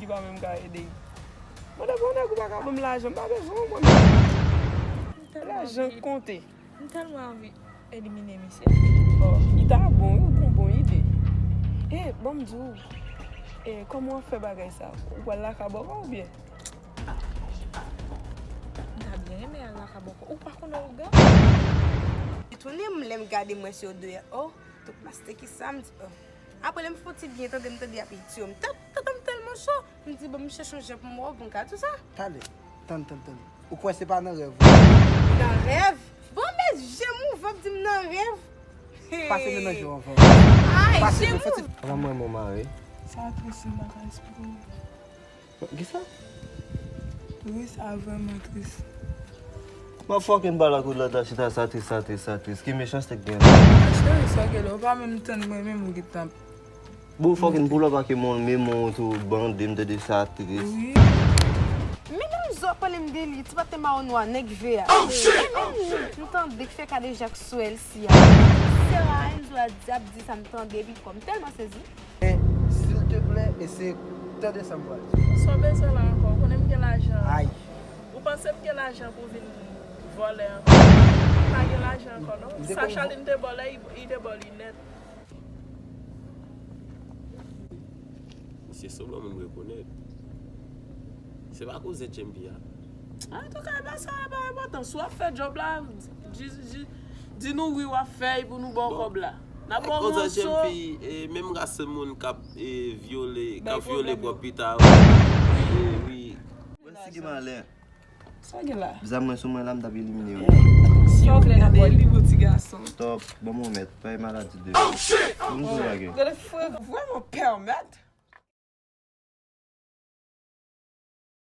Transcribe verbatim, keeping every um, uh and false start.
Li pa menm ka ede. Mande pou nèg ou pa ka ban m lajan, m pa bezwen w, mwen menm. Lajan konte. M tèlman anvi elimine misye. Oh, li ta bon, wi, ou gon bon ide. E, ban m di w, e, kòman w ap fè bagay sa? Ou pral lakay bòkò oubyen? M ta byen renmen al lakay bòkò. Ou pa konnen ougan? Li tounen m, lè m gade m wè se yo de. Oh, tout maste ki sa, m di, oh. Apre lè m fè yon ti byen tande, m tande y ap itye m. Tèt, tèt m tèlman cho. M di, bon, m chèche yon jan pou m wè w, pou m ka di w sa. Talè, tann, tann, tann. Ou kwè se pa nan rèv? Nan rèv? Bon, men je m ouvè, m di m nan rèv. Pase men nan je w anvan. Ay, je m ouvè. Pase men fè ti. Avan mwen, mwen mare. Sa tris, m pa ka esplike w. Kisa? Wi, sa vrèman tris. Mwen fucking pale ak ou lòt la, chita sa tris, sa tris, sa tris. Ki mechanste k gen? Cheri, sa gen lè, ou pa menm tann mwen menm, ou gentan. Bon, fucking pull up ak yon moun, men moun tou, bande, m tande sa tris. Wi. Men menm zò pale m de li, ti patnè mawon nwa, nèg V A. Oh, shit! E menm li, m tande k fè kadejak sou L C a. Sè a Enzo a di, ap di sa m tande, epi kò m tèlman sezi. Men, silteplè, eseye tande sa m pral di. Sa w bezwen la ankò? Ou konnen m gen lajan. Ay. Ou panse m gen lajan pou vin vòlè ankò? M pa gen lajan ankò, non. Sa Charline te ba w la, li, li te ba w li nèt. Misye sanble yon moun m rekonèt. Se pa kouzen Jempi a? Antouka, e pa sa, e pa enpòtan. Si w ap fè djòb la, di, di, di nou wi w ap fè l pou nou ba w kòb la. N ap ba w mòso. Jempi, e, menm ras moun k ap, e, vyole, k ap vyole pwòpwete a. Wi, wi. Wè si gen malè. Sa gen la? Zam mwen sou mwen la, m t ap elimine yo. Sa w vle nan kò li, ti gason? Stop, ban m remèt, pa yon maladi de. Bon, m di w bagay. Gade frè, vrèman pèmèt.